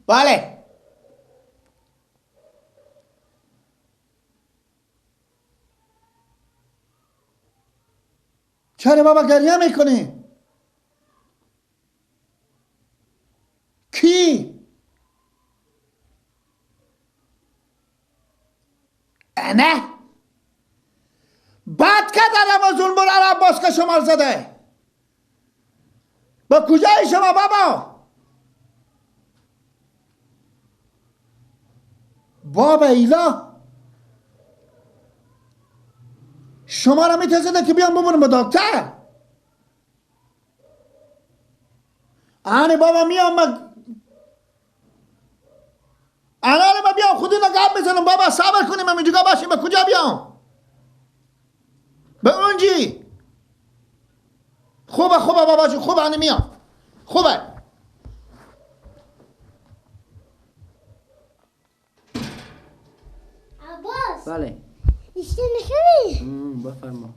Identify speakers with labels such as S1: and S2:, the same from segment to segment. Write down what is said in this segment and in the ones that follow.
S1: بله چرا بابا گریه میکنی؟ کی؟ نه بد که در رمضان بر عباس که شما زده. با کجای شما بابا؟ بابا ایلا شما را میتزده که بیام ببرم به دکتر. آنه بابا میام من آنه ما بیام خودی نگاه بزنم بابا صبر کنیم من اینجا باشیم. به کجا بیام؟ به اونجی. خوبه خوبه بابا جون خوبه آنه میام خوبه.
S2: عباس
S3: بله
S2: ایشتی نخوری؟
S3: بفرما.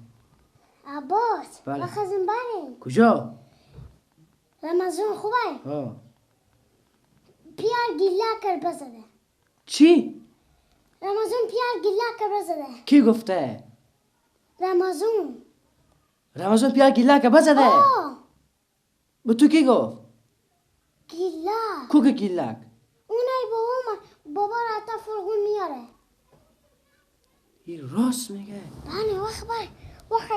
S2: عباس
S3: بله.
S2: بخزم بریم.
S3: کجا؟
S2: رمضان خوبه؟
S3: آه.
S2: پیار گیلا کر بزنه.
S3: چی؟
S2: رمضان پیار گیلا کر بزنه.
S3: کی گفته؟
S2: رمضان.
S3: رمضان پیار گیلا کر بزنه؟
S2: آه.
S3: به تو کی گفت؟
S2: گیلا.
S3: کو که گیلاک؟
S2: اونای بابا بابا را تا فرغون میاره.
S3: این راست میگه.
S2: بله وخ بر وخی.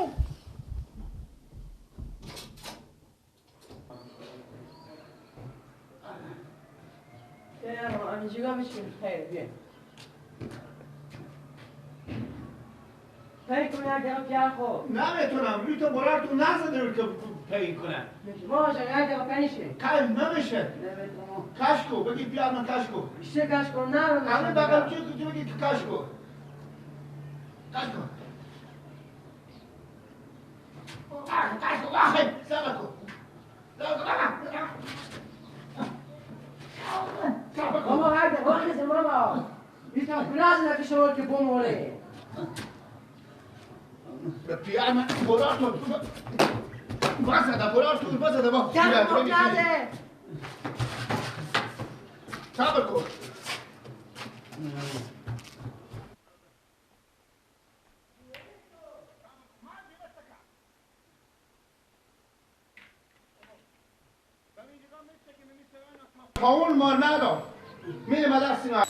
S3: اینجا میشیم خیر بیا. پی کن یک دقیقه پیار خو.
S1: نمیتونم روی تو برار تو نزده رو که پی کنم.
S3: ما جان یک دقیقه پنیشه.
S1: کم نمیشه. کش کو بگی پیار من کش کو.
S3: چه کش کو نه.
S1: همه بغل چی بگی که کش کو. کش کو. کش کو واخی صبر کو.
S3: بابا هر وقت ماما میتونم پلاز نکشه که بموره.
S1: به پیار من برار تو بزده برار تو بزده با
S3: پیار
S1: صبر کن. اون مار ندار میریم دست اینا.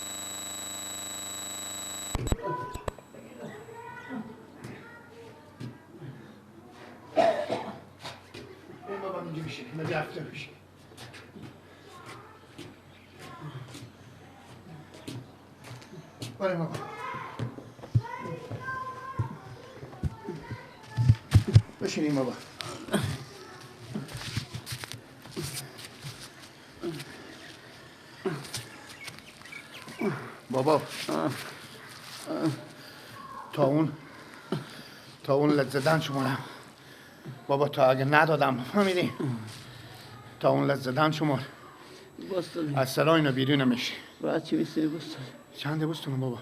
S1: این بابا اینجا میشه من رفته میشه. بریم بابا بشینیم بابا. بابا تا اون لذت شما بابا تا اگه ندادم فهمیدی تا اون لذت شما از سرای اینو بیرون نمیشه.
S3: باید چی میسونی بستون؟
S1: چنده بستونم بابا؟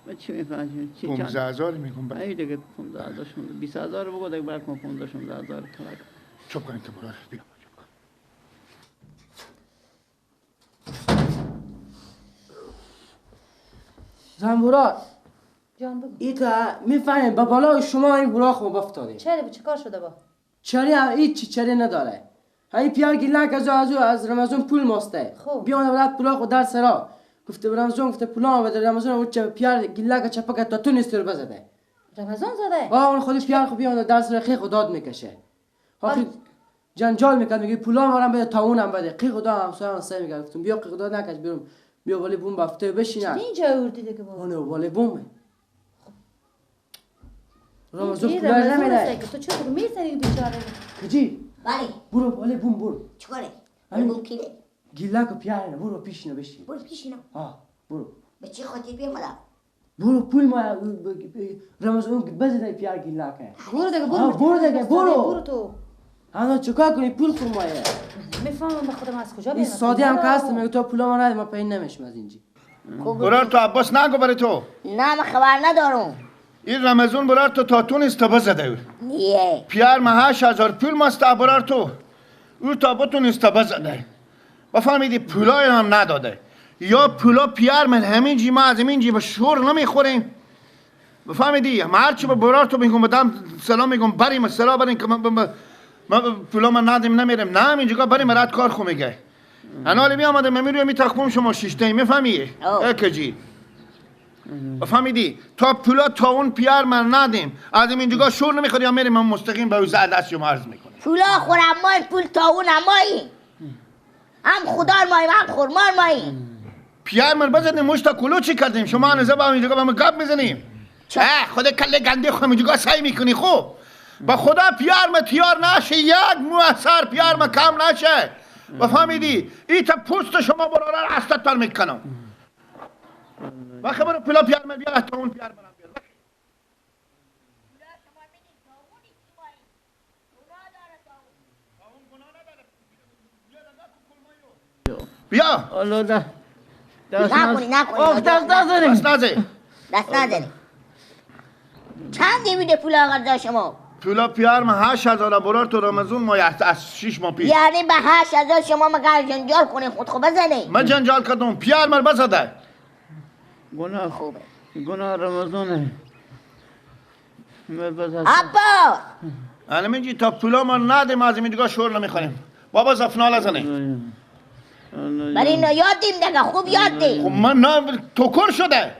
S3: من چی میفهمم؟
S1: 15,000 میگم.
S3: ای دیگه 15,000 20,000 بگو دیگه برکن 15 16,000 کمک.
S1: چوب کنیم که برار بیا.
S3: زنبورات
S4: جان بگو.
S3: ایتا میفهمیم با بالای شما این براخ ما بفتادیم.
S4: چرا به چه کار شده با؟
S3: چری هم هیچ چری نداره. همین پیار گیلک از رمضان پول ماسته.
S4: خب
S3: بیان ولاد پولاخ و در سرا. گفته رمضان گفته پولا بده رمضان اون چه پیار گیلک چپک تا تو نیست رو بزده.
S4: رمضان زده؟
S3: آه اون خودش پیار خو بیان در سرا خی خداد میکشه. آخه جنجال میکرد میگه پولا مارم بده تا اونم بده. قی خدا همسایه هم سعی میکرد گفتم بیا قی خدا نکش بیرون. بیا ولی بوم بفته بشینن.
S4: چی اینجا آوردی دیگه بابا؟
S3: اون ولی بومه. رمضان پول نمیده.
S4: تو چرا میزنی بیچاره؟
S3: کجی؟
S5: بله.
S3: برو ولی بوم برو.
S5: چیکاره؟ بوم کیه؟
S3: گیلک و پیاره برو پیشینو بشین.
S5: برو پیشینو.
S3: آه برو.
S5: به چه خاطر بیام بالا؟
S3: برو پول ما رمضان بزنه پیار گیلکه.
S4: برو دیگه برو.
S3: برو دیگه برو.
S4: برو تو.
S3: انا چیکار کنی پول خورمایه؟
S4: میفهمم به خودم از کجا
S3: این ساده هم که هست میگه تو پول ما نده ما پین نمیشم از اینجا.
S1: برار تو عباس نگو برای تو.
S5: نه من خبر ندارم.
S1: این رمضان برار تو تا تو نیست تا بزده.
S5: نیه.
S1: پیار ما 8,000 پول ماست برار تو. او تا بتون نیست تا بزده. بفهمیدی پولای هم نداده یا پولا پیار من همین جی ما از همین جی به شور نمیخوریم. بفهمیدی ما هرچی به برار تو میگم بدم سلام میگم بریم سلام بریم که ما پولا من ندیم نمیریم نه همینجا بریم رد کار خو میگه. انالی می آمده من میرویم میتخمم شما شیشته میفهمی؟ اکجی بفهمیدی تا پولا تا اون پیار من ندیم از اینجا شور نمیخوری یا میریم من مستقیم به او دست شما عرض میکنیم.
S5: پولا خورم مای پول تا اون مایی هم خدار ماییم هم خورمار ماییم.
S1: پیار من بزنیم موش تا کلو چی کردیم شما هنوزه با اینجا با من گپ میزنیم. خود کله گنده خو اینجا سعی میکنی خب با خدا پیار من تیار نشه یک مو اثر پیار من کم نشه. بفهمیدی ای تا پوست شما برارر از تر میکنم. وقتی برو پولا پیار من بیار تا اون پیار منم بیار. بیا
S5: نکنی نکنی
S3: دست نزنی
S1: دست نزنی
S5: دست نزنی. چند میده پول آقا شما؟
S1: پولا پیار من 8000 برار تو رمضان ما از 6 ماه پیش.
S5: یعنی به 8000 شما مگر جنجال کنی خود خو بزنی؟
S1: من جنجال کردم پیار من بزده.
S6: گناه
S5: خوبه
S6: گناه رمضانه.
S5: عباس
S1: الان میگی تا پولا ما ندیم از این دیگه شور نمیخوریم. بابا زفنال نزنی.
S5: برای اینا یاد دیم دیگه خوب یاد دیم.
S1: خب من نه توکر شده.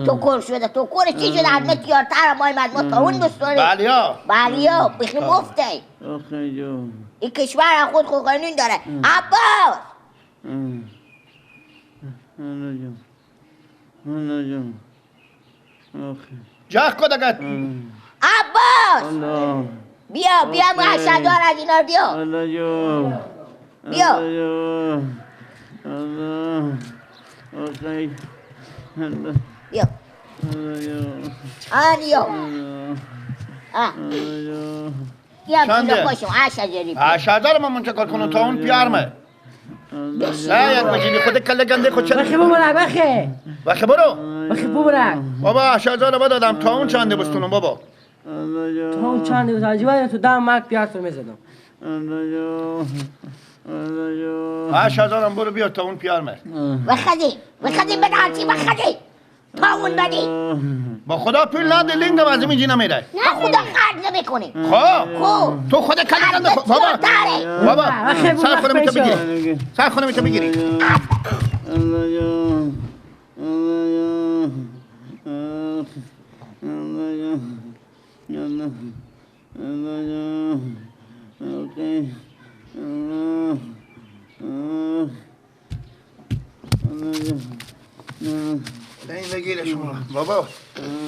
S5: توکر شده توکر چی شده؟ از ما تیارتر مایم از ما تا اون بستانه.
S1: بله
S5: بله بخی مفته. این کشور خود خود قانون داره. عباس
S1: جه کن دیگه.
S5: عباس بیا بیا ما 8000 از اینا بیا بیا. بیا آنیا بیا پولا پاشم 8000
S1: 8000 من منتقل کنم تا اون پیارمه. نه یک مجیبی خود کله گنده خود چرا
S3: بخی ببرک بخی
S1: بخی برو
S3: بخی ببرک
S1: بابا 8000 بدادم تا اون چنده بستونم بابا
S3: تا اون چنده بستونم عجیبه تو دم مرگ پیار تو میزدم.
S1: 8000 برو بیا تا اون پیارمه.
S5: بخدی بخدی بده هرچی بخدی تا اون بدی.
S1: با خدا پول نده لینگم از اینجا نمیره.
S5: با خدا خرج نمیکنی.
S1: خب تو خود کله گنده بابا بابا سر خودم تو بگیری سر خودم تو بگیری. این بگیره شما بابا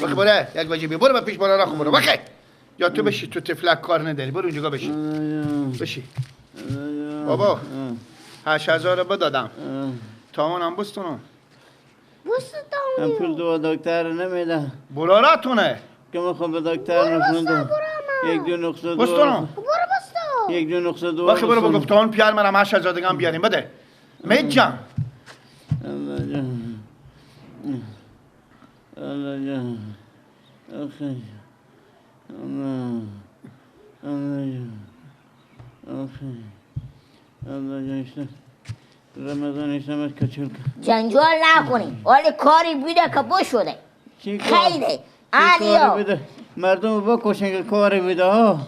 S1: بخی بره یک واجبی برو به پیش بالا را برو بخی یا تو بشی تو تفلک کار نداری برو اونجا بشی بشی بابا 8000 بدادم تا اونم بستونم
S2: بستونم
S6: پول دو دکتر نمیده
S1: براراتونه
S6: که من خب به دکتر نفروندم 1 2 9 2
S1: بستونم
S2: برو بستون
S6: 1 2 9 2
S1: بخی برو بگو تا اون پیار منم 8000 دیگه هم بیاریم بده مید جان.
S6: الله جان آخه الله الله جان آخه الله جان işte Ramazan işlemez kaçırdı.
S5: جنجال نکنی ولی کاری بیده که بشده خیلی آنیا
S6: مردم بکشن که کاری بیده ها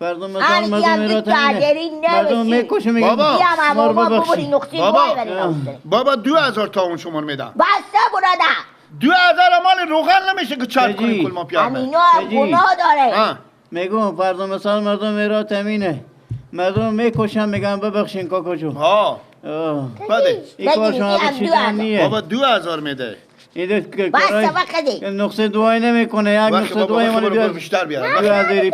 S6: مردم مردم میکشه میگه
S1: بابا بابا بابا 2000 تا اون شما میدم
S5: بسته برادر
S1: 2000 مال روغن نمیشه که چرب کنی کل ما پیاده
S5: امینا گناه داره
S6: میگم فردا مثال مردم میرا تامینه مردم میکشن میگن ببخشین کاکا جو
S1: ها بده
S6: این کار شما بچیدن
S1: بابا 2000 میده
S5: بسته وقتی
S6: نقصه دعای نمیکنه یک نقصه دعای مال
S1: بیشتر بیار
S6: 2000 پی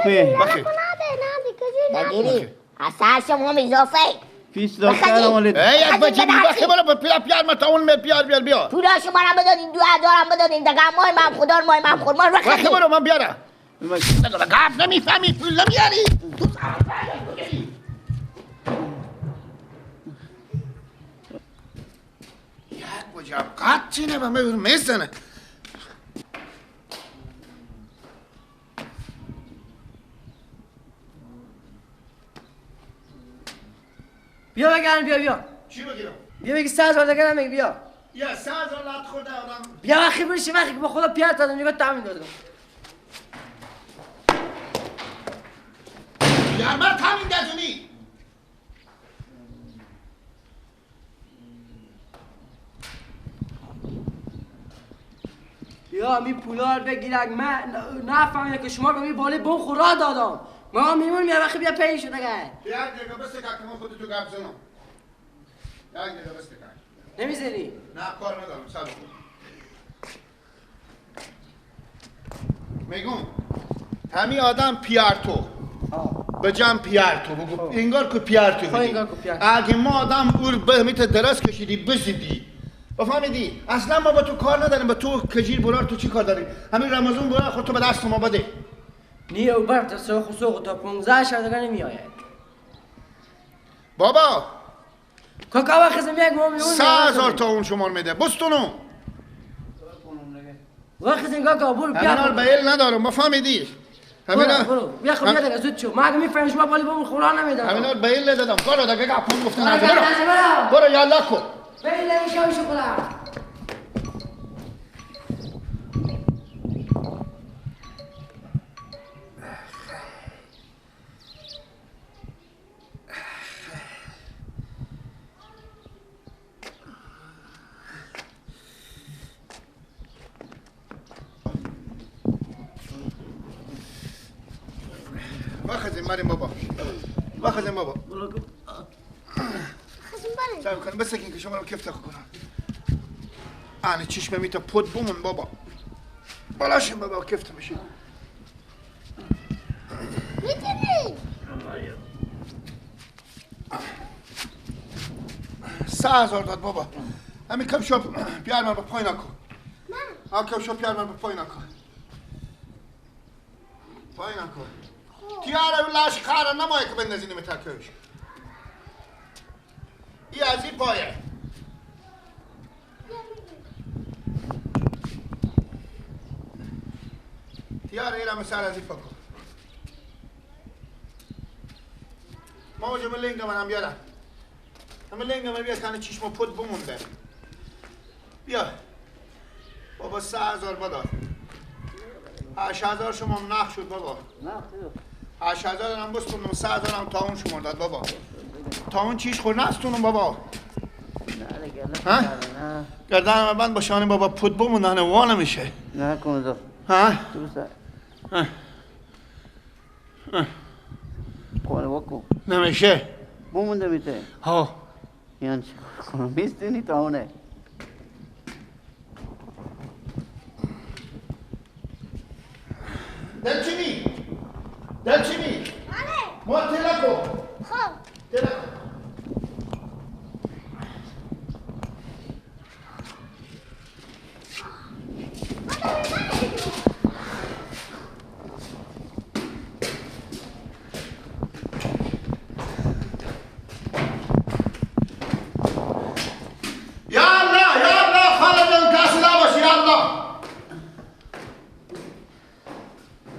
S5: بگیری از سر شما هم اضافه
S6: پیش دکتر مال
S1: ای یک بچه بخی برو پیار پیار ما تا اون پیار بیار بیا
S5: پولا شما هم بدادین 2000 هم بدادین دیگه مای من خدا مای من خود ما
S1: بخی برو من بیارم گپ نمیفهمی پول نمیاری تو یک وجب قطعی نه به میزنه.
S3: بیا بگم بیا.
S1: چی بگیرم؟
S3: بیا بگی 3000 دیگه نمیگی بیا.
S1: یا 3000 لات خورده آدم.
S3: بیا وقتی برشی وقتی که با خدا پیار دادم نگاه تامین دادم.
S1: یار من تامین دادونی.
S3: یا می پولار بگیرک من نفهمیده که شما رو می بالای بم خورا دادم. ما میمون می وقتی بیا پی شد دیگه.
S1: یک دقیقه بس که من خودتو گپ زنم. یک دقیقه بس که.
S3: نمیزنی؟
S1: نه کار ندارم صبر کن. میگم همین آدم پیار تو به جمع پیار تو بگو انگار که پیار تو بودی. اگه ما آدم اور به میت دراز کشیدی بزیدی بفهمیدی اصلا ما با تو کار نداریم با تو کجیر برار تو چی کار داریم همین رمضان برار خود تو به دست ما بده.
S3: نیه او بر تا سوخ سوخ تا 15 شب دیگه نمیآید.
S1: بابا
S3: کاکا وقت یک ما
S1: 3000 تا اون شما میده بستونو
S3: وقت این کاکا برو بیا.
S1: همینا رو به ندارم بفهمیدی.
S3: همینا برو بیا خب بیا دیگه زود شو. ما اگه میفهمیم شما بالی بمون خورا نمیدم.
S1: همینا رو به ندادم برو دیگه گپون گفتن برو برو یالا کو
S3: بیل نمیشه میشه خدا.
S1: مریم بابا بخزم بابا سعی کنم بس که شما رو کفت کنم. آنه چشم میتا پود بومون بابا بالاشم بابا کفت میشه.
S2: میتونی
S1: 3000 داد بابا. همین کم شو بیار من با پای نکن. نه کم شو بیار من با پای نکن. پای نکن. تیاره لاش خاره نمایه که بندازینی مترکش. ای از این پایه. تیاره ایرم سر از این پا کن. ماما جمع لنگ من هم بیارم. همه لنگ من بیار کنه چشم پود بمونده. بیا. بابا 3000 بدار. 8000 شما نخ شد بابا. 8000 هم بستونم 3000 هم تا اون شما داد بابا. تا اون چیش خور نستونم بابا. ها؟ گردن من بند باشانه بابا پود بمونده وا نمیشه.
S6: نه کن
S1: ها؟
S6: ها؟
S1: نمیشه.
S6: بمونده میته.
S1: ها.
S6: یعنی چی کنم؟ میستونی تا اونه.
S1: دلچینی دلچینی
S2: بله
S1: ما تلکو
S2: خب
S1: تلکو